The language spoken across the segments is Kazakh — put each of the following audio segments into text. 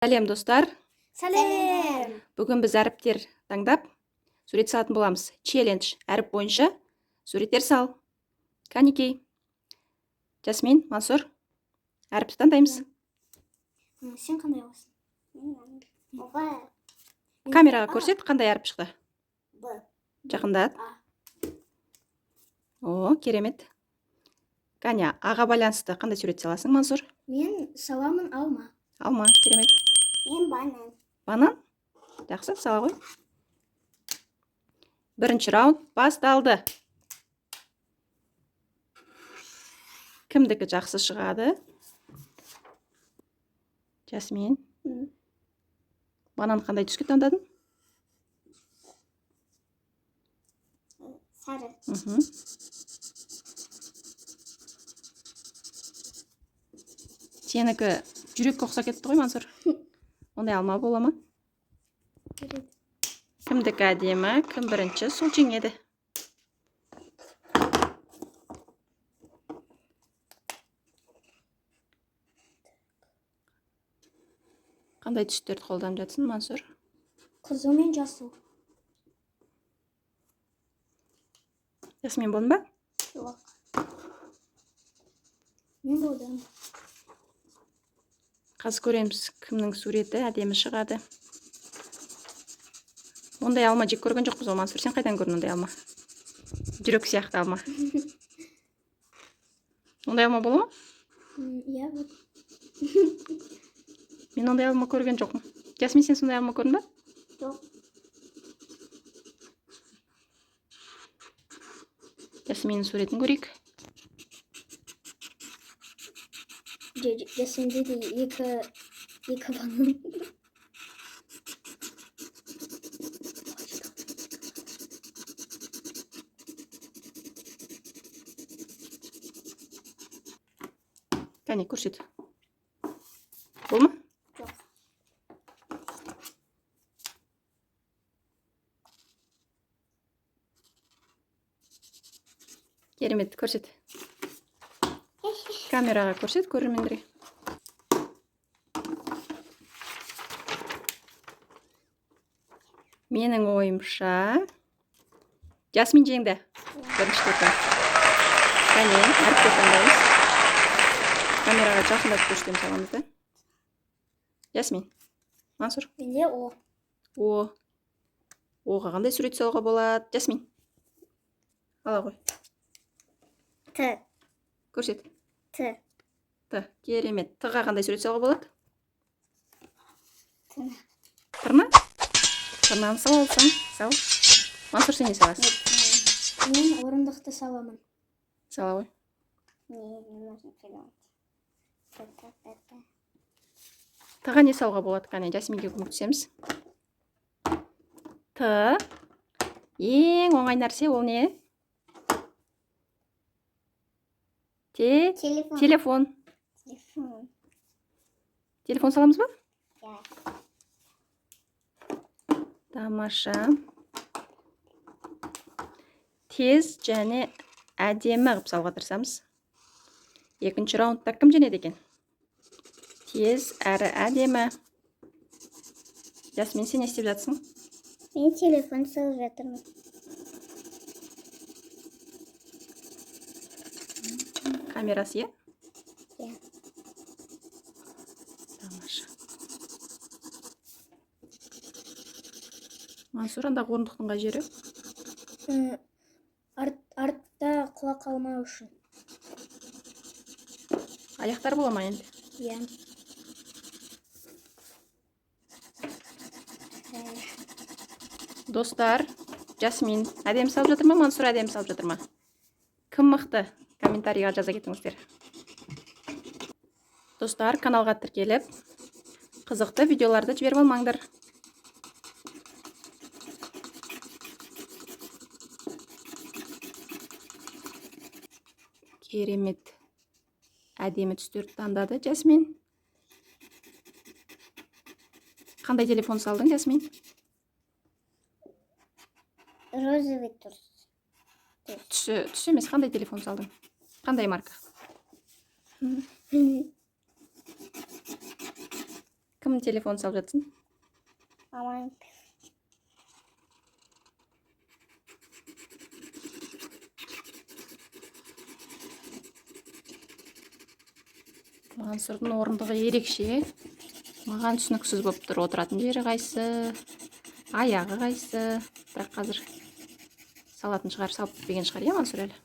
Сәлем, достар! Сәлем! Бүгін біз әріптер таңдап, сурет салатын боламыз. Челлендж: әріп бойынша суреттер сал. Кәнекей, Жасмин, Мансұр, әріпті таңдаймыз. Сен қандай аласың? В. Камераға көрсет, қандай әріп шықты? Б. Жақындат. А. О, керемет! Кәне, аға байланысты қандай сурет саласың, Мансұр? Мен саламын алма. Алма, керемет. Мен банан. Банан, жақсы, сала ғой. Бірінші раунд басталды. Кімдікі жақсы шығады? Жасмин. Банан қандай түске таңдадың? Сары. Сенікі жүрекке ұқсап кетті ғой, Мансұр. Ондай алма бола ма? Кімдікі әдемі, кім бірінші, сол жеңеді. Қандай түстерді қолданып жатсың, Мансұр? Қызыл мен жасыл. Жасмин, болдың ба? Жоқ. Мен болдым. Қазір көреміз, кімнің суреті әдемі шығады. Ондай алма жек көрген жоқпыз ғой, Мансұр. Сен қайдан көрдің ондай алма? Жүрек сияқты алма. Ондай алма бола ма? Иә, вот. Мен ондай алма көрген жоқпын. Жасмин, сен сондай алма көрдің ба? Жоқ. Жасминнің суретін көрейік. Жасминде де екі банан. Кәне, көрсет. Болды ма? Жоқ. Керемет, көрсет. Камераға көрсет, көрермендерге. Менің ойымша, Жасмин жеңді бірінші турда. Кәне, әріпті таңдаймыз. Камераға жақындатып көрсетеміз, аламыз да. Жасмин, Мансұр. Менде О. О. Оға қандай сурет салуға болады? Жасмин, ала ғой. Т. Көрсет. Т. Т, керемет. Т-ға қандай сурет салуға болады? Тырна. Тырна. Тырнаны сала алсаң, сал. Мансұр, сен не саласың? Мен орындықты саламын. Сала ғой. Не, не можно придумать. Т, Т, Т, Т. Т-ға не салуға болады? Кәне, Жасминге көмектесеміз. Т, ең оңай нәрсе ол не? Те. Телефон. Телефон. Телефон. Телефон саламыз ба? Иә. Тамаша! Тез және әдемі қылып салуға тырысамыз. Екінші раундта кім жеңеді екен? Тез әрі әдемі. Жасмин, сен не істеп жатсың? Мен телефон салып жатырмын. Камерасы, иә? Иә. Тамаша! Мансұр, андағы орындықтың қай жері? Артта құлап қалмау үшін. Аяқтар бола ма енді? Иә. Достар, Жасмин әдемі салып жатыр ма, Мансұр әдемі салып жатыр ма? Кім мықты? Комментарийға жаза кетіңіздер. Достар, каналға тіркеліп, қызықты видеоларды жіберіп алмаңдар. Керемет, әдемі түстерді таңдады Жасмин. Қандай телефон салдың, Жасмин? Розовый түс. Түсі, түсі емес, қандай телефон салдың? Қандай марка? Кім Кім телефон салып жатсың? Мамаң. Мансұрдың орындығы ерекше. Маған түсініксіз болып тұр. Отыратын жері қайсы, аяғы қайсы. Бірақ қазір салатын шығар, салып бітпеген шығар, иә, Мансұр әлі?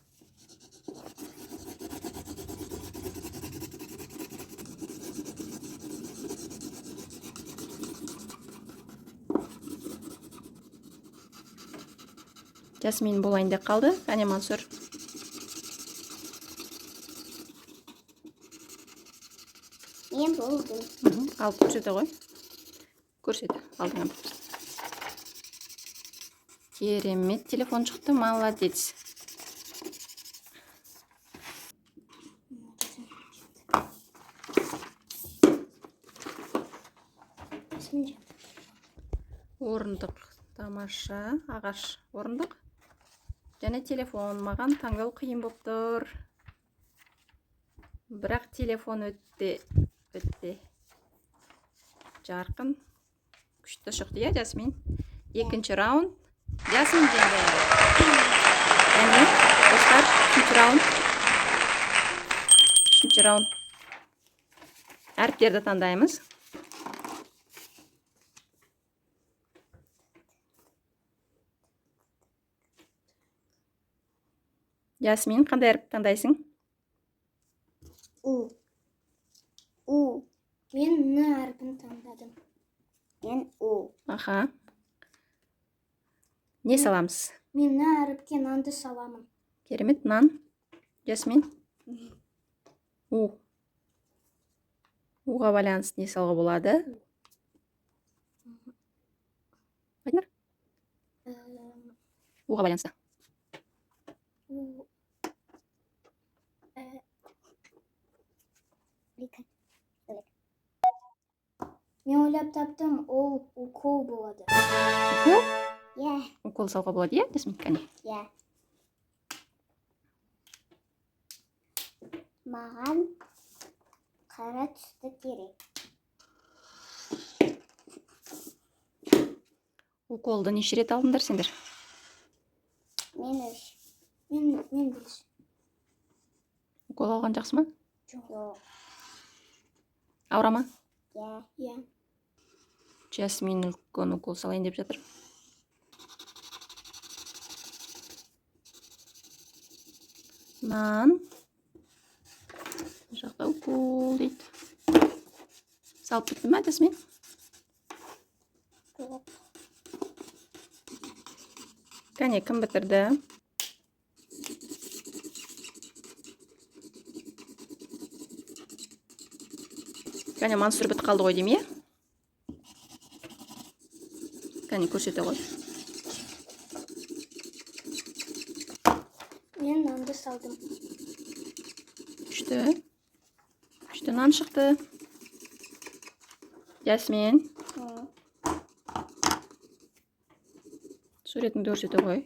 Жасмин болайын деп қалды. Әне, Мансұр. Мен болдым. Алып көрсете ғой. Көрсет, алдыңа бір. Керемет телефон шықты, молодец. Жасмин жеп. Орындық тамаша, ағаш орындық. Және телефон. Маған таңдау қиын болып тұр. Бірақ телефон өте өте жарқын, күшті шықты, иә, Жасмин? Екінші раунд Жасмин жеңді. Және, достар, үшінші раунд. Үшінші раунд. Әріптерді таңдаймыз. Жасмин, қандай әріп таңдайсың? У. У. Мен Н әрпін таңдадым. Мен У. Аха. Не саламыз? Мен Н әріпке нанды саламын. Керемет, нан. Жасмин? У. Уға байланысты не салуға болады? Айтыңдар. Уға байланысты. У. Екі. Мен ойлап таптым, ол укол болады. Укол? Иә. Укол салуға болады, иә, Жасмин? Кәне. Иә. Маған қара түсті керек. Уколды неше рет алдыңдар сендер? Мен үш. Мен 5. Укол алған жақсы ма? Жоқ. Жоқ. Ауыра ма? Иә. Иә. Жасмин үлкен укол салайын деп жатыр. Нан. Бұл жақта укол дейді. Салып бітті ма, Жасмин? Жоқ. Кәне, кім бітірді? Кәне, Мансұр бітіп қалды ғой деймін, иә? Кәне, көрсете ғой. Мен нанды салдым. Күшті. Күшті нан шықты. Жасмин, суретіңді көрсете ғой.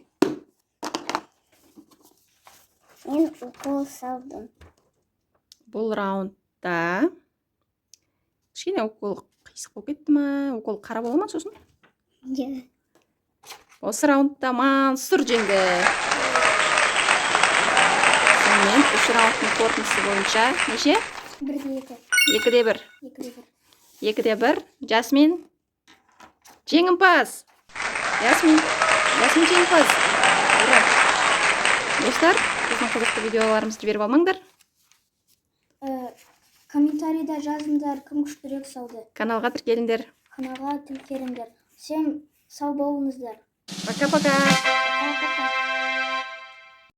Мен укол салдым. Бұл раундта кішкене укол қисық болып кетті ма? Укол қара бола ма сосын? Иә. Осы раундта Мансұр жеңді. Сонымен, үш раундтың қорытындысы бойынша неше? 1-2. 2-1. 2-1. 2-1. Жасмин жеңімпаз. Ясмин, Ясмин жеңімпаз. Ура! Достар, біздің қызықты видеоларымызды жіберіп алмаңдар. Комментарийда жазыңдар, кім күштірек салды. Каналға тіркеліңдер. Каналға тіркеліңдер. Всем сау болыңыздар. Пока-пока. Пока-пока.